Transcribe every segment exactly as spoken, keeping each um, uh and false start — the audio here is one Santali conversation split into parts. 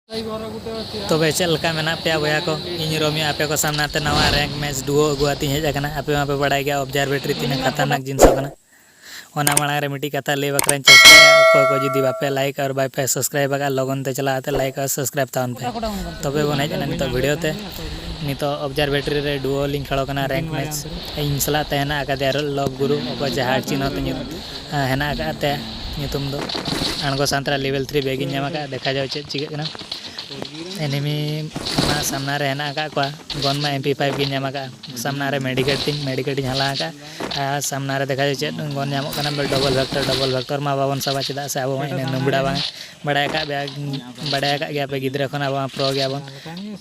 ᱛᱚᱵᱮ ᱪᱮᱫ ᱞᱮᱠᱟ ᱢᱮᱱᱟᱜ ᱯᱮᱭᱟ ᱵᱚᱭᱦᱟ ᱠᱚ? ᱤᱧ ᱨᱳᱢᱤᱭᱳ ᱟᱯᱮ ᱠᱚ ᱥᱟᱢᱱᱟ ᱛᱮ ᱱᱟᱣᱟ ᱨᱮᱝᱠ ᱢᱮᱪ ᱰᱩᱣᱳ ᱟᱹᱜᱩ ᱟᱛᱤᱧ ᱦᱮᱡ ᱟᱠᱟᱱᱟ᱾ ᱟᱯᱮ ᱢᱟᱯᱮ ᱵᱟᱲᱟᱭ ᱜᱮᱭᱟ ᱚᱵᱡᱟᱨᱵᱷᱮᱴᱨᱤ ᱛᱤᱱᱟᱹᱜ ᱠᱷᱟᱛᱟᱨᱱᱟᱠ ᱡᱤᱱᱤᱥ ᱠᱟᱱᱟ᱾ ᱚᱱᱟ ᱢᱟᱲᱟᱝ ᱨᱮ ᱢᱤᱫᱴᱤᱡ ᱠᱟᱛᱷᱟ ᱞᱟᱹᱭ ᱵᱟᱠᱷᱨᱟᱧ ᱪᱮᱥᱴᱟᱭᱟ, ᱚᱠᱚᱭ ᱠᱚ ᱡᱩᱫᱤ ᱵᱟᱯᱮ ᱞᱟᱭᱤᱠ ᱟᱨ ᱵᱟᱯᱮ ᱥᱟᱵᱥᱠᱨᱟᱭᱤᱵ ᱟᱠᱟᱫ, ᱞᱚᱜᱚᱱ ᱛᱮ ᱪᱟᱞᱟᱣ ᱠᱟᱛᱮ ᱞᱟᱭᱤᱠ ᱟᱨ ᱥᱟᱵᱥᱠᱨᱟᱭᱤᱵ ᱛᱟᱵᱚᱱ ᱯᱮ᱾ ᱛᱚᱵᱮ ᱵᱚᱱ ᱦᱮᱡ ᱮᱱᱟ ᱱᱤᱛᱚᱜ ᱵᱷᱤᱰᱤᱭᱳ ᱛᱮ᱾ ᱱᱤᱛᱚᱜ ᱚᱵᱡᱟᱨᱵᱷᱮᱴᱨᱤ ᱨᱮ ᱰᱩᱣᱳ ᱞᱤᱧ ᱠᱷᱮᱞᱳ ᱠᱟᱱᱟ, ᱨᱮᱝᱠ ᱢᱮᱪ᱾ ᱤᱧ ᱥᱟᱞᱟᱜ ᱛᱮ ᱦᱮᱱᱟᱜ ᱟᱠᱟᱫᱮᱭᱟ ᱞᱚᱵ ᱜᱩᱨᱩ, ᱚᱠᱚᱭ ᱡᱟᱦᱟᱸ ᱪᱤᱱᱦᱟᱹ ᱛᱮ ᱧᱩᱛ-, ᱦᱮᱱᱟᱜ ᱟᱠᱟᱫ ᱛᱟᱭᱟ ᱧᱩᱛᱩᱢ ᱫᱚ᱾ ᱟᱬᱜᱚ ᱥᱟᱶᱛᱮ ᱞᱮᱵᱮᱞ ᱛᱷᱨᱤ ᱵᱮᱜᱽ ᱤᱧ ᱧᱟᱢ ᱟᱠᱟᱫᱼᱟ, ᱫᱮᱠᱷᱟ ᱡᱟᱣ ᱪᱮᱫ ᱪᱤᱠᱟᱹᱜ ᱠᱟᱱᱟ᱾ ᱮᱱᱤᱢᱤ ᱢᱟ ᱥᱟᱢᱱᱟ ᱨᱮ ᱦᱮᱱᱟᱜ ᱟᱠᱟᱫ ᱠᱚᱣᱟ, ᱜᱚᱱ ᱢᱟ ᱮᱢ ᱯᱤ ᱯᱷᱟᱭᱤᱵᱷ ᱜᱤᱧ ᱧᱟᱢ ᱟᱠᱟᱫᱼᱟ᱾ ᱥᱟᱢᱱᱟ ᱨᱮ ᱢᱮᱰᱤᱠᱮᱴ ᱛᱤᱧ, ᱢᱮᱰᱤᱠᱮᱴ ᱤᱧ ᱦᱟᱞᱟ ᱟᱠᱟᱫᱼᱟ᱾ ᱟᱨ ᱥᱟᱢᱱᱟ ᱨᱮ ᱫᱮᱠᱷᱟ ᱡᱟᱣ ᱪᱮᱫ ᱜᱚᱱ ᱧᱟᱢᱚᱜ ᱠᱟᱱᱟ, ᱰᱚᱵᱚᱞ ᱵᱷᱮᱠᱴᱚᱨ᱾ ᱰᱚᱵᱚᱞ ᱵᱷᱮᱠᱴᱚᱨ ᱢᱟ ᱵᱟᱵᱚᱱ ᱥᱟᱵᱟ, ᱪᱮᱫᱟᱜ ᱥᱮ ᱟᱵᱚ ᱢᱟ ᱤᱱᱟᱹ ᱱᱩᱵᱲᱟ ᱵᱟᱝ ᱵᱟᱲᱟᱭ ᱟᱠᱟᱫ ᱵᱮᱭᱟ, ᱵᱟᱲᱟᱭ ᱟᱠᱟᱫ ᱜᱮᱭᱟ ᱯᱮ, ᱜᱤᱫᱽᱨᱟᱹ ᱠᱷᱚᱱ ᱟᱵᱚ ᱢᱟ ᱯᱨᱳ ᱜᱮᱭᱟᱵᱚᱱ᱾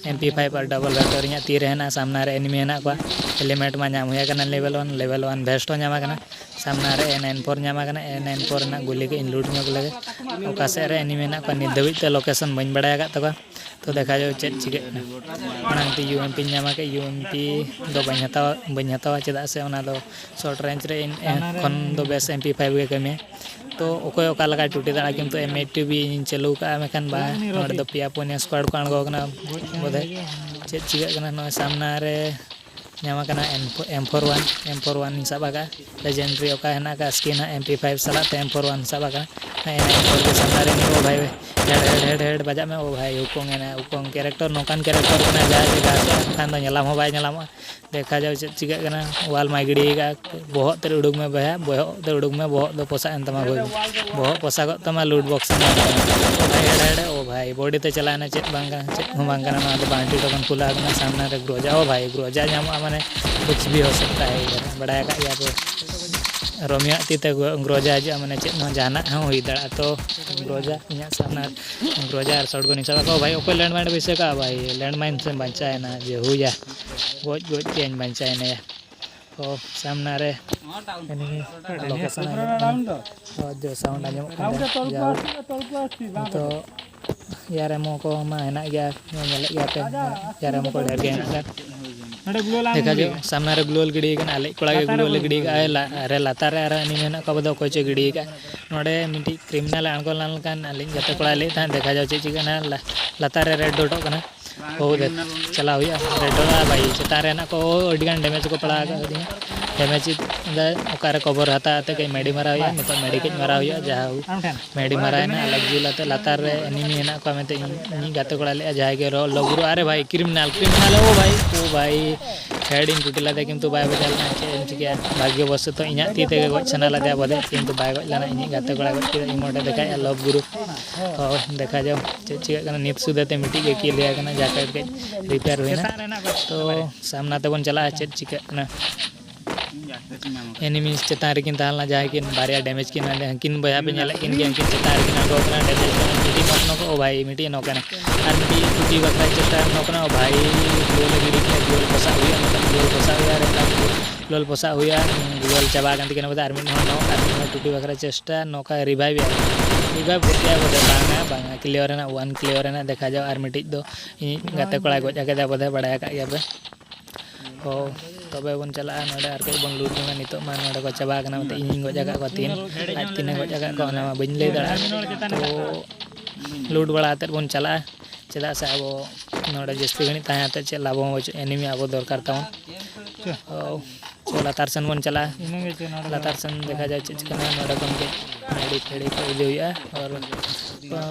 ᱮᱢ ᱯᱤ ᱯᱷᱟᱭᱤᱵᱷ ᱟᱨ ᱰᱚᱵᱚᱞ ᱵᱷᱮᱠᱴᱚᱨ ᱤᱧᱟᱹᱜ ᱛᱤ ᱨᱮ ᱦᱮᱱᱟᱜᱼᱟ, ᱥᱟᱢᱱᱟ ᱨᱮ ᱮᱱᱤᱢᱤ ᱦᱮᱱᱟᱜ ᱠᱚᱣᱟ᱾ ᱦᱮᱞᱢᱮᱴ ᱢᱟ ᱧᱟᱢ ᱦᱩᱭ ᱟᱠᱟᱱᱟ ᱞᱮᱵᱮᱞ ᱚᱣᱟᱱ, ᱞᱮᱵᱮᱞ ᱚᱣᱟᱱ ᱵᱷᱮᱥᱴ ᱦᱚᱸ ᱧᱟᱢ ᱟᱠᱟᱱᱟ᱾ ᱥᱟᱢᱱᱟ ᱨᱮ ᱮᱱ ᱱᱟᱭᱤᱱ ᱯᱷᱳᱨ ᱧᱟᱢ ᱟᱠᱟᱱᱟ, ᱮᱱ ᱱᱟᱭᱤᱱ ᱯᱷᱳᱨ ᱨᱮᱱᱟᱜ ᱜᱩᱞᱤ ᱜᱮ ᱤᱧ ᱞᱩᱴ ᱧᱚᱜ ᱞᱮᱜᱮ᱾ ᱚᱠᱟ ᱥᱮᱫ ᱨᱮ ᱮᱱᱤᱢᱤ ᱦᱮᱱᱟᱜ ᱠᱚᱣᱟ ᱱᱤᱛ ᱫᱷᱟᱹᱵᱤᱡ ᱛᱮ ᱞᱳᱠᱮᱥᱚᱱ ᱵᱟᱹᱧ ᱵᱟᱲᱟᱭ ᱟᱠᱟᱫ ᱛᱟᱠᱚᱣᱟ᱾ ᱛᱚ ᱫᱮᱠᱷᱟ ᱡᱟᱣ ᱪᱮᱫ ᱪᱤᱠᱟᱹᱜ ᱠᱟᱱᱟ᱾ ᱢᱟᱲᱟᱝ ᱛᱮ ᱭᱩ ᱮᱢ ᱯᱤᱧ ᱧᱟᱢ ᱟᱠᱟᱫ, ᱭᱩ ᱮᱢ ᱯᱤ ᱫᱚ ᱵᱟᱹᱧ ᱦᱟᱛᱟᱣᱟ, ᱵᱟᱹᱧ ᱦᱟᱛᱟᱣᱟ, ᱪᱮᱫᱟᱜ ᱥᱮ ᱚᱱᱟ ᱫᱚ ᱥᱚᱨᱴ ᱨᱮᱧᱡᱽ ᱨᱮ ᱤᱧ ᱠᱷᱚᱱ ᱫᱚ ᱵᱮᱥ ᱮᱢ ᱯᱤ ᱯᱷᱟᱭᱤᱵᱷ ᱜᱮ ᱠᱟᱹᱢᱤᱭᱟ᱾ ᱛᱚ ᱚᱠᱚᱭ ᱚᱠᱟ ᱞᱮᱠᱟᱭ ᱴᱩᱴᱤ ᱫᱟᱲᱮᱭᱟᱜᱼᱟ, ᱠᱤᱱᱛᱩ ᱮᱢ ᱮᱭᱤᱴ ᱴᱤ ᱵᱤ ᱤᱧ ᱪᱟᱹᱞᱩ ᱠᱟᱜᱼᱟ, ᱢᱮᱱᱠᱷᱟᱱ ᱵᱟᱝ, ᱱᱚᱰᱮ ᱫᱚ ᱯᱮᱭᱟ ᱯᱩᱱᱭᱟ ᱥᱠᱣᱟᱰ ᱠᱚ ᱟᱬᱜᱚ ᱟᱠᱟᱱᱟ ᱵᱳᱫᱷᱚᱭ᱾ ᱪᱮᱫ ᱪᱤᱠᱟᱹᱜ ᱠᱟᱱᱟ ᱱᱚᱜᱼᱚᱭ ᱥᱟᱢᱱᱟ ᱨᱮ ᱧᱟᱢ ᱟᱠᱟᱱᱟ ᱮᱢ ᱯᱷᱳᱨ ᱣᱟᱱ, ᱮᱢ ᱯᱷᱳᱨ ᱣᱟᱱ ᱤᱧ ᱥᱟᱵ ᱟᱠᱟᱫᱼᱟ᱾ ᱞᱮᱡᱮᱱᱰᱟᱨᱤ ᱚᱠᱟ ᱦᱮᱱᱟᱜ ᱟᱠᱟᱫ ᱥᱠᱤᱱ ᱦᱟᱸᱜ ᱮᱢ ᱯᱤ ᱯᱷᱟᱭᱤᱵᱷ ᱥᱟᱞᱟᱜ ᱛᱮ ᱮᱢ ᱯᱷᱳᱨ ᱣᱟᱱ ᱥᱟᱵ ᱟᱠᱟᱱᱟ᱾ ᱦᱮᱸ, ᱮᱢ ᱯᱷᱳᱨ ᱜᱮ ᱥᱟᱢᱱᱟ ᱨᱮ ᱢᱮᱱᱟᱜᱼᱟ᱾ ᱳ ᱵᱷᱟᱭ, ᱦᱮᱰ, ᱦᱮᱰ, ᱦᱮᱰ, ᱦᱮᱰ ᱵᱟᱡᱟᱜ ᱢᱮ᱾ ᱳ ᱵᱷᱟᱭ, ᱩᱠᱚᱝ ᱮᱱᱟ, ᱩᱠᱚᱝ ᱠᱮᱨᱮᱠᱴᱚᱨ ᱱᱚᱝᱠᱟᱱ ᱠᱮᱨᱮᱠᱴᱚᱨ ᱠᱟᱱᱟ, ᱡᱟᱦᱟᱸ ᱡᱮ ᱜᱷᱟᱥ ᱠᱷᱟᱱ ᱫᱚ ᱧᱮᱞᱟᱢ ᱦᱚᱸ ᱵᱟᱭ ᱧᱮᱞᱟᱢᱚᱜᱼᱟ᱾ ᱫᱮᱠᱷᱟ ᱡᱟᱣ ᱪᱮᱫ ᱪᱤᱠᱟᱹᱜ ᱠᱟᱱᱟ᱾ ᱣᱟᱞ ᱢᱟ ᱜᱤᱰᱤ ᱟᱠᱟᱫᱼᱟ᱾ ᱵᱚᱦᱚᱜ ᱛᱮ ᱩᱰᱩᱠ ᱢᱮ ᱵᱚᱭᱦᱟ, ᱵᱚᱦᱚᱜ ᱛᱮ ᱩᱰᱩᱠ ᱢᱮ, ᱵᱚᱦᱚᱜ ᱫᱚ ᱯᱚᱥᱟᱜ ᱮᱱ ᱛᱟᱢᱟ ᱵᱟᱹᱵᱩ, ᱵᱚᱦᱚᱜ ᱯᱚᱥᱟᱜᱚᱜ ᱛᱟᱢᱟ, ᱞᱩᱴ ᱵᱚᱠᱥ ᱮᱢ ᱧᱟᱢ ᱛᱟᱢᱟ᱾ ᱳ ᱵᱷᱟᱭ, ᱦᱮᱰ, ᱦᱮᱰ, ᱳ ᱵᱷᱟᱭ, ᱵᱚᱰᱤ ᱛᱮ ᱪᱟᱞᱟᱣ ᱮᱱᱟ, ᱪᱮᱫ ᱵᱟᱝ ᱠᱟᱱᱟ, ᱪᱮᱫ ᱦᱚᱸ ᱵᱟᱝ ᱠᱟᱱᱟ᱾ ᱱᱚᱣᱟ ᱫᱚ ᱵᱟᱝ ᱴᱷᱤᱠ ᱛᱟᱵᱚᱱ ᱠᱷᱩᱞᱟᱹ ᱟᱠᱟᱱᱟ᱾ ᱥᱟᱢᱱᱟ ᱨᱮ ᱜᱨᱳᱡᱟ, ᱳ ᱵᱷᱟᱭ, ᱜᱨᱳᱡᱟ ᱧᱟᱢᱚᱜᱼᱟ ᱢᱟᱱᱮ ᱠᱩᱪ ᱵᱷᱤ ᱦᱳ ᱥᱟᱠᱛᱟ ᱦᱮ, ᱵᱟᱲᱟᱭ ᱟᱠᱟᱫ ᱜᱮᱭᱟ ᱯᱮ᱾ ᱨᱳᱢᱤᱭᱳ ᱟᱜ ᱛᱤ ᱛᱮ ᱜᱨᱳᱡᱟ ᱦᱤᱡᱩᱜᱼᱟ ᱢᱟᱱᱮ ᱪᱮᱫ ᱦᱚᱸ ᱡᱟᱦᱟᱱᱟᱜ ᱦᱚᱸ ᱦᱩᱭ ᱫᱟᱲᱮᱭᱟᱜᱼᱟ᱾ ᱛᱚ ᱜᱨᱳᱡᱟ ᱤᱧᱟᱹᱜ ᱥᱟᱢᱱᱟ, ᱜᱨᱳᱡᱟ ᱟᱨ ᱥᱚᱴ ᱜᱟᱱ ᱤᱧ ᱥᱟᱵ ᱟᱠᱟᱫ᱾ ᱳ ᱵᱷᱟᱭ, ᱚᱠᱚᱭ ᱞᱮᱱᱰ ᱢᱟᱭᱤᱱ ᱵᱟᱹᱭᱥᱟᱹᱣ ᱠᱟᱜᱼᱟ ᱵᱷᱟᱭ? ᱞᱮᱱᱰ ᱢᱟᱭᱤᱱ ᱥᱮ ᱵᱟᱧᱪᱟᱣ ᱮᱱᱟ, ᱡᱮ ᱦᱩᱭᱟ, ᱜᱚᱡ ᱜᱚᱡ ᱛᱮᱧ ᱵᱟᱧᱪᱟᱣ ᱮᱱᱟᱭᱟ᱾ ᱛᱚ ᱥᱟᱢᱱᱟ ᱨᱮ ᱮᱱᱤᱢᱤ ᱞᱳᱠᱮᱥᱚᱱ ᱦᱩᱭᱩᱜ ᱠᱟᱱᱟ᱾ ᱛᱚ ᱡᱳᱨ ᱥᱟᱣᱩᱱᱰ ᱟᱸᱡᱚᱢᱚᱜ ᱠᱟᱱ ᱜᱮᱭᱟ᱾ ᱡᱟᱭᱦᱳᱠ, ᱱᱤᱛᱚᱜ ᱮᱭᱟᱨ ᱮᱢ ᱳ ᱠᱚ ᱢᱟ ᱦᱮᱱᱟᱜ ᱜᱮᱭᱟ, ᱧᱮᱞᱮᱫ ᱜᱮᱭᱟ ᱯᱮ, ᱮᱭᱟᱨ ᱮᱢ ᱳ ᱠᱚ ᱰᱷᱮᱨ ᱜᱮ ᱦᱮᱱᱟᱜ ᱠᱟᱫ᱾ ᱫᱮᱠᱷᱟ ᱡᱟᱣ, ᱥᱟᱢᱱᱟ ᱨᱮ gloo wall ᱜᱤᱰᱤ ᱠᱟᱱᱟ, ᱟᱞᱮ ᱠᱚᱲᱟ ᱜᱮ gloo wall ᱞᱮ ᱜᱤᱰᱤ ᱠᱟᱜᱼᱟ᱾ ᱟᱨ ᱞᱟ-, ᱟᱨ ᱞᱟᱛᱟᱨ ᱨᱮ ᱟᱨᱚ enemy ᱢᱮᱱᱟᱜ ᱠᱚᱣᱟ, ᱟᱵᱚ ᱫᱚ ᱚᱠᱚᱭ ᱪᱚᱭ ᱜᱤᱰᱤ ᱠᱟᱜᱼᱟ᱾ ᱱᱚᱰᱮ ᱢᱤᱫᱴᱤᱡ criminal ᱮ ᱟᱬᱜᱚ ᱞᱮᱱ ᱠᱷᱟᱱ ᱟᱹᱞᱤᱧ ᱜᱟᱛᱮ ᱠᱚᱲᱟᱭ ᱞᱟᱹᱭᱮᱫ ᱛᱟᱦᱮᱸᱫ, ᱫᱮᱠᱷᱟ ᱡᱟᱣ ᱪᱮᱫ ᱪᱤᱠᱟᱹᱜ ᱠᱟᱱᱟ᱾ ᱞᱟ-, ᱞᱟᱛᱟᱨ ᱨᱮ red dot ᱚᱜ ᱠᱟᱱᱟ᱾ ᱳ, ᱫᱮ-, ᱪᱟᱞᱟᱣ ᱦᱩᱭᱩᱜᱼᱟ, red dot ᱟᱜ ᱵᱷᱟᱭ᱾ ᱪᱮᱛᱟᱱ ᱨᱮ ᱦᱮᱱᱟᱜ ᱠᱚ, ᱳ, ᱟᱹᱰᱤ ᱜᱟᱱ damage ᱠᱚ ᱯᱟᱲᱟᱣ ᱟᱠᱟᱫ ᱫᱤᱧᱟ᱾ Damage ᱫᱟᱭ, ᱚᱠᱟᱨᱮ cover ᱦᱟᱛᱟᱣ ᱠᱟᱛᱮ ᱠᱟᱹᱡ ᱢᱮᱰᱤ ᱢᱟᱨᱟᱣ ᱦᱩᱭᱩᱜᱼᱟ᱾ ᱱᱤᱛᱚᱜ ᱢᱮᱰᱤ ᱠᱟᱹᱡ ᱢᱟᱨᱟᱣ ᱦᱩᱭᱩᱜᱼᱟ, ᱡᱟᱦᱟᱸ ᱢᱮᱰᱤ ᱢᱟᱨᱟᱣ ᱮᱱᱟ, ᱟᱞᱟᱜᱽ ᱡᱤᱞ ᱟᱛᱮ ᱞᱟᱛᱟᱨ ᱨᱮ enemy ᱦᱮᱱᱟᱜ ᱠᱚᱣᱟ ᱢᱮᱱᱛᱮ ᱤᱧ, ᱤᱧᱤᱡ ᱜᱟᱛᱮ ᱠᱚᱲᱟ ᱞᱟᱹᱭᱮᱫᱼᱟ, ᱡᱟᱦᱟᱸᱭ ᱜᱮ ᱨᱚ-, ᱞᱚᱜᱩᱨᱩ, ᱟᱨᱮ ᱵᱷᱟᱭ, criminal, criminal, ᱳ ᱵᱷᱟᱭ, ᱳ ᱵᱷᱟᱭ, head ᱤᱧ ᱴᱩᱴᱤ ᱞᱮᱫᱮ, ᱠᱤᱱᱛᱩ ᱵᱟᱭ ᱵᱟᱡᱟᱣ ᱞᱮᱱᱟ᱾ ᱪᱮᱫ ᱮᱢ ᱪᱤᱠᱟᱹᱭᱟ, ᱵᱷᱟᱜᱽᱭᱚ ᱵᱚᱥᱚᱛᱚ ᱤᱧᱟᱜ ᱛᱤ ᱛᱮᱜᱮ ᱜᱚᱡ ᱥᱟᱱᱟ ᱞᱮᱫᱮᱭᱟ ᱵᱚᱞᱮ, ᱠᱤᱱᱛᱩ ᱵᱟᱭ ᱜᱚᱡ ᱞᱮᱱᱟ᱾ ᱤᱧᱤᱡ ᱜᱟᱛᱮ ᱠᱚᱲᱟ ᱜᱚᱡ ᱠᱮᱫᱟ, emote ᱮ ᱫᱮᱠᱷᱟᱭᱮᱫᱼᱟ, ᱞᱚᱵ ᱜᱩᱨᱩ᱾ ᱛᱚ ᱫᱮᱠᱷᱟ ᱡᱟᱣ ᱪᱮᱫ ᱪᱤᱠᱟᱹᱜ ᱠᱟᱱᱟ᱾ ᱱᱤᱛ ᱥᱩᱫᱷᱟᱹ ᱛᱮ ᱢᱤᱫᱴᱤᱡ ᱜᱮ kill ᱦᱩᱭ ᱟᱠᱟᱱᱟ, ᱡᱟᱦᱟᱸ ᱠᱟᱹᱡ ᱠᱟᱹᱡ repair ᱦᱩᱭᱱᱟ᱾ ᱛᱚ ᱥᱟᱢᱱᱟ ᱛᱮᱵᱚᱱ ᱪᱟᱞᱟᱜᱼᱟ, ᱪᱮᱫ ᱪᱤᱠᱟᱹᱜ ᱠᱟᱱᱟ᱾ Enemy ᱪᱮᱛᱟᱱ ᱨᱮᱠᱤᱱ ᱛᱟᱦᱮᱸ ᱞᱮᱱᱟ, ᱡᱟᱦᱟᱸᱭ ᱠᱤᱱ ᱵᱟᱨᱭᱟ damage ᱠᱤᱱ ᱮᱢᱟᱫᱮᱭᱟ᱾ ᱦᱟᱹᱱᱠᱤᱱ ᱵᱚᱭᱦᱟ ᱯᱮ ᱧᱮᱞᱮᱫ ᱠᱤᱱ ᱜᱮᱭᱟ, ᱩᱱᱠᱤᱱ ᱪᱮᱛᱟᱱ ᱨᱮᱠᱤᱱ ᱟᱬᱜᱚ ᱠᱟᱱᱟ, damage ᱠᱟᱱᱟ, ᱢᱤᱫᱴᱤᱡ knock knock, ᱳ ᱵᱷᱟᱭ, ᱢᱤᱫᱴᱤᱡ knock ᱠᱟᱱᱟ᱾ ᱟᱨ ᱢᱤᱫᱴᱤᱡ ᱴᱩᱴᱤ ᱵᱟᱠᱷᱨᱟ ᱪᱮᱥᱴᱟ knock ᱠᱟᱱᱟ, ᱳ ᱵᱷᱟᱭ, gloo ᱞᱮ ᱜᱤᱰᱤ ᱠᱮᱫᱟ, gloo ᱯᱚᱥᱟᱜ ᱦᱩᱭᱩᱜᱼᱟ, ᱢᱮᱱᱠᱷᱟᱱ gloo ᱯᱚᱥᱟᱜ ᱦᱩᱭᱩᱜᱼᱟ, ᱨᱮ gloo ᱯᱚᱥᱟᱜ ᱦᱩᱭᱩᱜᱼᱟ, gloo ᱪᱟᱵᱟ ᱟᱠᱟᱱ ᱛᱟᱹᱠᱤᱱᱟ ᱵᱚᱞᱮ᱾ ᱟᱨ ᱢᱤᱫ ᱦᱚᱲ knock, ᱟᱨ ᱢᱤᱫ ᱦᱚᱲ ᱴᱩᱴᱤ ᱵᱟᱠᱷᱨᱟ ᱪᱮᱥᱴᱟ, knock ᱟᱭ, revive ᱮᱭᱟ, revive ᱜᱚᱫ ᱠᱮᱫᱟ ᱵᱚᱞᱮ, ᱵᱟᱝᱟ, ᱵᱟᱝᱟ, clear ᱮᱱᱟ, one clear ᱮᱱᱟ᱾ ᱫᱮᱠᱷᱟ ᱡᱟᱣ, ᱟᱨ ᱢᱤᱫᱴᱤᱡ ᱫᱚ ᱤᱧᱤᱡ ᱜᱟᱛᱮ ᱠᱚᱲᱟᱭ ᱜᱚᱡ ᱟᱠᱟᱫᱮᱭᱟ ᱵᱚᱞᱮ, ᱵᱟᱲᱟᱭ ᱟᱠᱟᱫ ᱜᱮᱭᱟ ᱯᱮ᱾ ᱚ, ᱛᱚᱵᱮ ᱵᱚᱱ ᱪᱟᱞᱟᱜᱼᱟ᱾ ᱱᱚᱰᱮ ᱟᱨ ᱠᱟᱹᱡ ᱵᱚᱱ loot ᱧᱚᱜᱟ᱾ ᱱᱤᱛᱚᱜ ᱢᱟ ᱱᱚᱰᱮ ᱠᱚ ᱪᱟᱵᱟ ᱟᱠᱟᱱᱟ, ᱢᱮᱱᱛᱮ ᱤᱧᱤᱧ ᱜᱚᱡ ᱟᱠᱟᱫ ᱠᱚᱣᱟ ᱛᱤᱱ, ᱟᱨ ᱛᱤᱱᱟᱹᱜ ᱜᱚᱡ ᱟᱠᱟᱫ ᱠᱚᱣᱟ ᱚᱱᱟ ᱢᱟ ᱵᱟᱹᱧ ᱞᱟᱹᱭ ᱫᱟᱲᱮᱭᱟᱜᱼᱟ᱾ ᱛᱚ loot ᱵᱟᱲᱟ ᱠᱟᱛᱮᱫ ᱵᱚᱱ ᱪᱟᱞᱟᱜᱼᱟ, ᱪᱮᱫᱟᱜ ᱥᱮ ᱟᱵᱚ ᱱᱚᱰᱮ ᱡᱟᱹᱥᱛᱤ ᱜᱷᱟᱹᱲᱤᱡ ᱛᱟᱦᱮᱸ ᱠᱟᱛᱮᱫ ᱪᱮᱫ ᱞᱟᱵᱷ ᱦᱚᱸ ᱵᱟᱹᱪᱩᱜᱼᱟ, enemy ᱟᱵᱚ ᱫᱚᱨᱠᱟᱨ ᱛᱟᱵᱚᱱ᱾ ᱚ, ᱛᱚ ᱞᱟᱛᱟᱨ ᱥᱮᱱ ᱵᱚᱱ ᱪᱟᱞᱟᱜᱼᱟ᱾ ᱞᱟᱛᱟᱨ ᱥᱮᱱ ᱫᱮᱠᱷᱟ ᱡᱟᱣ ᱪᱮᱫ ᱪᱤᱠᱟᱹᱜ ᱠᱟᱱᱟ᱾ ᱱᱚᱰᱮ ᱠᱷᱚᱱ ᱜᱮ ᱱᱟᱹᱲᱤ ᱯᱷᱟᱹᱲᱤ ᱠᱚ ᱤᱫᱤ ᱦᱩᱭᱩᱜᱼᱟ᱾ ᱟᱨ, ᱟᱸ,